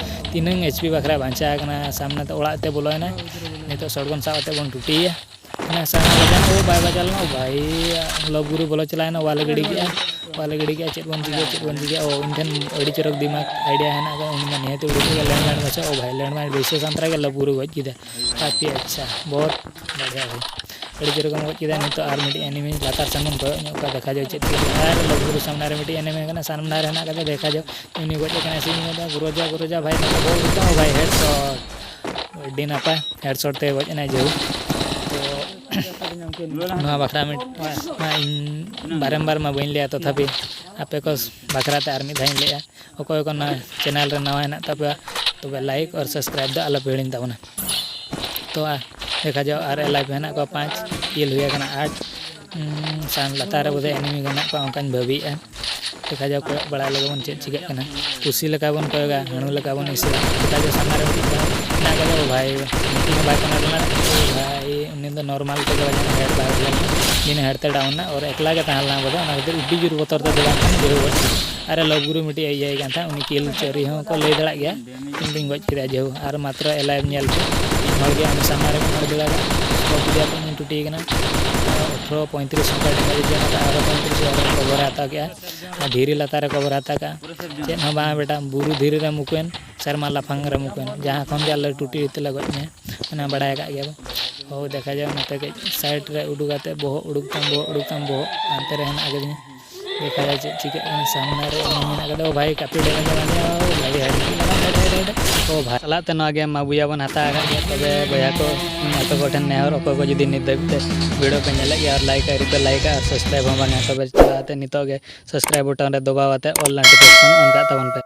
ᱛᱤᱱᱟᱹᱝ HP ᱵᱟᱠᱷᱨᱟ ᱵᱟᱧᱪᱟᱣ ᱠᱟᱱᱟ, ᱥᱟᱢᱱᱟ ᱛᱮ ᱚᱲᱟᱜ ᱛᱮ ᱵᱚᱞᱚᱭᱮᱱᱟ᱾ ᱱᱤᱛᱚᱜ shotgun ᱥᱟᱵ ᱠᱟᱛᱮ ᱵᱚᱱ ᱴᱩᱴᱤᱭᱮᱭᱟ᱾ ᱚᱱᱟ ᱥᱟᱢᱱᱟ ᱵᱟᱡᱟᱣ ᱮᱱᱟ, ᱳ ᱵᱟᱭ ᱵᱟᱡᱟᱣ ᱞᱮᱱᱟ, ᱳ ᱵᱷᱟᱭ, ᱞᱚᱵ ᱜᱩᱨᱩ ᱵᱚᱞᱚ ᱪᱟᱞᱟᱣᱮᱱᱟ, ᱚᱣᱟᱞᱮ ᱜᱤᱰᱤ ᱠᱮᱜᱼᱟ, ᱚᱣᱟᱞᱮ ᱜᱤᱰᱤ ᱠᱮᱜᱼᱟ, ᱪᱮᱫ ᱵᱚᱱ ᱪᱤᱠᱟᱹᱭᱟ, ᱪᱮᱫ ᱵᱚᱱ ᱪᱤᱠᱟᱹᱭᱟ, ᱳ ᱤᱧ ᱴᱷᱮᱱ ᱟᱹᱰᱤ ᱪᱚᱨᱚᱠ ᱫᱤᱢᱟᱜᱽ idea ᱦᱮᱱᱟᱜ ᱟᱠᱟᱫᱟ, ᱩᱱᱤ ᱢᱟ ᱱᱤᱦᱟᱹᱛ ᱩᱰᱩᱠ ᱜᱮ, landmine ᱵᱟᱪᱷᱟᱣ, ᱳ ᱵᱷᱟᱭ, landmine ᱵᱟᱹᱭᱥᱟᱹᱣ ᱥᱟᱱᱛᱟᱲ ᱜᱮ ᱞᱚᱵ ᱜᱩᱨᱩ ᱜᱚᱡ ᱠᱮᱫᱟ, ᱠᱟᱯᱷᱤ ᱟᱪᱪᱷᱟ, ᱵᱚᱦᱚᱛ ᱵᱟᱲᱷᱤᱭᱟ ᱵᱷᱟᱭ, ᱟᱹᱰᱤ ᱪᱚᱨᱚᱠ ᱮᱢ ᱜᱚᱡ ᱠᱮᱫᱟ᱾ ᱱᱤᱛᱚᱜ ᱟᱨ ᱢᱤᱫᱴᱤᱡ enemy ᱞᱟᱛᱟᱨ ᱥᱮᱱ ᱵᱚᱱ ᱠᱚᱭᱚᱜ ᱧᱚᱜ ᱠᱚᱣᱟ, ᱫᱮᱠᱷᱟ ᱡᱟᱣ ᱪᱮᱫ ᱪᱤᱠᱟᱹᱜ ᱠᱟᱱᱟ, ᱟᱨ ᱞᱚᱵ ᱜᱩᱨᱩ ᱥᱟᱢᱱᱟ ᱨᱮ ᱢᱤᱫᱴᱤᱡ enemy ᱠᱟᱱᱟ, ᱥᱟᱢᱱᱟ ᱨᱮ ᱦᱮᱱᱟᱜ ᱟᱠᱟᱫᱟ, ᱫᱮᱠᱷᱟ ᱡᱟᱣ ᱩᱱᱤ ᱜᱚᱡ ᱠᱟᱱᱟᱭ ᱥᱮ ᱤᱧ ᱜᱚᱡ ᱮᱱᱟ, ᱜᱩᱨᱩᱡᱟ, ᱜᱩᱨᱩᱡᱟ ᱵᱷᱟᱭ, ᱱᱚᱰᱮ ᱵᱚᱞ ᱨᱩᱠᱟ, ᱳ ᱵᱷᱟᱭ, headshot, ᱟᱹᱰᱤ ᱱᱟᱯᱟᱭ headshot ᱛᱮ ᱜᱚᱡ ᱮᱱᱟᱭ ᱡᱮᱦᱩ᱾ ᱛᱚ ᱱᱚᱣᱟ ᱵᱟᱠᱷᱨᱟ ᱢᱤᱫ, ᱱᱚᱣᱟ ᱤᱧ ᱵᱟᱨᱮᱢ ᱵᱟᱨ ᱢᱟ ᱵᱟᱹᱧ ᱞᱟᱹᱭᱟ, ᱛᱚᱛᱷᱟᱯᱤ ᱟᱯᱮ ᱠᱚ ᱵᱟᱠᱷᱨᱟ ᱛᱮ ᱟᱨ ᱢᱤᱫ ᱫᱷᱟᱣ ᱤᱧ ᱞᱟᱹᱭᱟ, ᱚᱠᱚᱭ ᱠᱚ ᱱᱚᱣᱟ channel ᱨᱮ ᱱᱟᱣᱟ ᱦᱮᱱᱟᱜ ᱛᱟᱯᱮᱭᱟ, ᱛᱚᱵᱮ like ᱟᱨ subscribe ᱫᱚ ᱟᱞᱚ ᱯᱮ ᱦᱤᱲᱤᱧ ᱛᱟᱵᱚᱱᱟ᱾ ᱛᱚ ᱟ, ᱫᱮᱠᱷᱟ ᱡᱟᱣ, ᱟᱨ alive ᱦᱮᱱᱟᱜ ᱠᱚᱣᱟ ᱯᱟᱸᱪ, kill ᱦᱩᱭ ᱟᱠᱟᱱᱟ ᱟᱴ᱾ ᱩᱸ, ᱥᱟᱱ ᱞᱟᱛᱟᱨ ᱨᱮ ᱵᱳᱫᱷᱚᱭ enemy ᱠᱚ ᱦᱮᱱᱟᱜ ᱠᱚᱣᱟ, ᱚᱱᱠᱟᱧ ᱵᱷᱟᱹᱵᱤᱭᱮᱫᱼᱟ᱾ ᱫᱮᱠᱷᱟ ᱡᱟᱣ, ᱠᱚᱭᱚᱜ ᱵᱟᱲᱟᱭ ᱞᱮᱜᱮ ᱵᱚᱱ ᱪᱮᱫ ᱪᱤᱠᱟᱹᱜ ᱠᱟᱱᱟ᱾ ᱯᱩᱥᱤ ᱞᱮᱠᱟ ᱵᱚᱱ ᱠᱚᱭᱚᱜᱟ, ᱦᱟᱹᱬᱩ ᱞᱮᱠᱟ ᱵᱚᱱ ᱤᱥᱤᱱᱟ᱾ ᱫᱮᱠᱷᱟ ᱡᱟᱣ, ᱥᱟᱢᱱᱟ ᱨᱮ ᱢᱤᱫᱴᱤᱡ ᱦᱮᱱᱟᱜ ᱠᱟᱫᱮᱭᱟ, ᱳ ᱵᱷᱟᱭ, ᱢᱤᱫᱴᱤᱡ ᱦᱚᱸ ᱵᱟᱭ ᱠᱚᱱᱟᱨ ᱞᱮᱱᱟ᱾ ᱳ ᱵᱷᱟᱭ, ᱩᱱᱤ ᱫᱚ normal ᱛᱮᱜᱮ ᱵᱟᱡᱟᱣ ᱮᱱᱟ, head ᱵᱟᱭ ᱵᱟᱡᱟᱣ ᱞᱮᱱᱟ᱾ ᱵᱤᱱᱟᱹ head ᱛᱮ down ᱮᱱᱟ, ᱟᱨ ᱮᱠᱞᱟ ᱜᱮ ᱛᱟᱦᱮᱸ ᱞᱮᱱᱟ ᱵᱳᱫᱷᱚᱭ, ᱚᱱᱟ ᱠᱷᱟᱹᱛᱤᱨ ᱟᱹᱰᱤ ᱡᱳᱨ ᱵᱚᱛᱚᱨ ᱛᱮ ᱫᱟᱹᱲ ᱠᱟᱱᱟ, ᱡᱮᱦᱩ ᱜᱚᱡ ᱠᱮᱫᱮᱭᱟ᱾ ᱟᱨ ᱞᱚᱵ ᱜᱩᱨᱩ ᱢᱤᱫᱴᱤᱡ ᱮ ᱤᱭᱟᱹᱭ ᱠᱟᱱ ᱛᱟᱦᱮᱸᱫ, ᱩᱱᱤ kill ᱪᱳᱨᱤ ᱦᱚᱸᱠᱚ ᱞᱟᱹᱭ ᱫᱟᱲᱮᱭᱟᱜ ᱜᱮᱭᱟ, ᱤᱧ ᱫᱩᱧ ᱜᱚᱡ ᱠᱮᱫᱮᱭᱟ᱾ ᱡᱮᱦᱩ, ᱟᱨ ᱢᱟᱛᱨᱚ alive ᱧᱮᱞ ᱯᱮ, ᱢᱤᱫ ᱦᱚᱲ ᱜᱮ ᱩᱱᱤ ᱥᱟᱢᱱᱟ ᱨᱮ ᱢᱤᱫ ᱦᱚᱲ ᱫᱟᱹᱲ ᱟᱠᱟᱫ, ᱜᱚᱡ ᱠᱮᱫᱮᱭᱟ ᱠᱚ, ᱩᱱᱤ ᱪᱷᱩᱴᱤ ᱠᱟᱱᱟ᱾ ᱟᱴᱷᱨᱚ ᱯᱚᱸᱭᱛᱨᱤᱥ ᱚᱱᱠᱟ ᱴᱟᱠᱟ ᱡᱩᱫᱤ ᱚᱱᱟ ᱟᱨᱚ ᱯᱚᱸᱭᱛᱨᱤᱥ ᱦᱟᱡᱟᱨ ᱠᱚᱵᱚᱨ ᱦᱟᱛᱟᱣ ᱠᱮᱜᱼᱟ᱾ ᱟᱨ ᱫᱷᱤᱨᱤ ᱞᱟᱛᱟᱨ ᱨᱮ ᱠᱚᱵᱚᱨ ᱦᱟᱛᱟᱣ ᱠᱟᱜᱼᱟ᱾ ᱪᱮᱫ ᱦᱚᱸ ᱵᱟᱝ ᱵᱮᱴᱟ, ᱵᱩᱨᱩ ᱫᱷᱤᱨᱤ ᱨᱮ ᱢᱩᱠᱩᱭᱮᱱ, ᱥᱮᱨᱢᱟ ᱞᱟᱯᱷᱟᱝ ᱨᱮ ᱢᱩᱠᱩᱭᱮᱱ, ᱡᱟᱦᱟᱸ ᱠᱷᱚᱱ ᱜᱮ ᱟᱞᱮ ᱴᱩᱴᱤ ᱛᱮᱞᱮ ᱜᱚᱡ ᱢᱮᱭᱟ, ᱚᱱᱟ ᱵᱟᱲᱟᱭ ᱟᱠᱟᱫ ᱜᱮᱭᱟ ᱵᱚ᱾ ᱦᱳ, ᱫᱮᱠᱷᱟ ᱡᱟᱣ ᱱᱚᱛᱮ ᱠᱟᱹᱡ ᱥᱟᱭᱤᱰ ᱨᱮ ᱩᱰᱩᱠ ᱠᱟᱛᱮ ᱵᱚᱦᱚᱜ ᱩᱰᱩᱠ ᱛᱟᱢ, ᱵᱚᱦᱚᱜ ᱩᱰᱩᱠ ᱛᱟᱢ, ᱵᱚᱦᱚᱜ ᱦᱟᱱᱛᱮ ᱨᱮ ᱦᱮᱱᱟᱜ ᱟᱠᱟᱫᱤᱧᱟ᱾ ᱫᱮᱠᱷᱟ ᱡᱟᱣ ᱪᱮᱫ ᱪᱤᱠᱟᱹᱜ ᱠᱟᱱᱟ ᱥᱟᱢᱱᱟ ᱨᱮ᱾ ᱩᱱᱤ ᱢᱮᱱᱟᱜ ᱟᱠᱟᱫᱟ, ᱳ ᱵᱷᱟᱭ, ᱠᱟᱹᱯᱤ ᱰᱮᱢᱮᱡ ᱮ ᱢᱟᱱᱮ, ᱳ ᱵᱷᱟᱭ, ᱦᱟᱭ, ᱦᱟᱭ, ᱦᱟᱭ, ᱦᱟᱭ, ᱳ ᱵᱷᱟᱭ᱾ ᱪᱟᱞᱟᱜ ᱛᱮ ᱱᱚᱣᱟ ᱜᱮ ᱢᱟᱜᱩᱭᱟ ᱵᱚᱱ ᱦᱟᱛᱟᱣ ᱟᱠᱟᱫ ᱜᱮᱭᱟ᱾ ᱛᱚᱵᱮ ᱵᱚᱭᱦᱟ ᱠᱚ, ᱟᱯᱮ ᱠᱚᱴᱷᱮᱱ ᱱᱮᱦᱚᱨ, ᱚᱠᱚᱭ ᱠᱚ ᱡᱩᱫᱤ ᱱᱤᱛ ᱫᱷᱟᱹᱵᱤᱡ ᱛᱮ ᱵᱷᱤᱰᱤᱭᱳ ᱯᱮ ᱧᱮᱞᱮᱫ ᱜᱮᱭᱟ ᱟᱨ ᱞᱟᱭᱤᱠ ᱟᱹᱣᱨᱤ ᱯᱮ ᱞᱟᱭᱤᱠᱟ ᱟᱨ ᱥᱟᱵᱥᱠᱨᱟᱭᱤᱵ ᱦᱚᱸ ᱵᱟᱝᱟ, ᱛᱚᱵᱮ ᱪᱟᱞᱟᱜ ᱛᱮ ᱱᱤᱛᱚᱜ ᱜᱮ ᱥᱟᱵᱥᱠᱨᱟᱭᱤᱵ ᱵᱚᱴᱚᱱ ᱨᱮ ᱫᱚᱵᱟᱣ ᱠᱟᱛᱮ ᱚᱞ ᱱᱳᱴᱤᱯᱷᱤᱠᱮᱥᱚᱱ ᱚᱱ ᱠᱟᱜ ᱛᱟᱵᱚᱱ ᱯᱮ᱾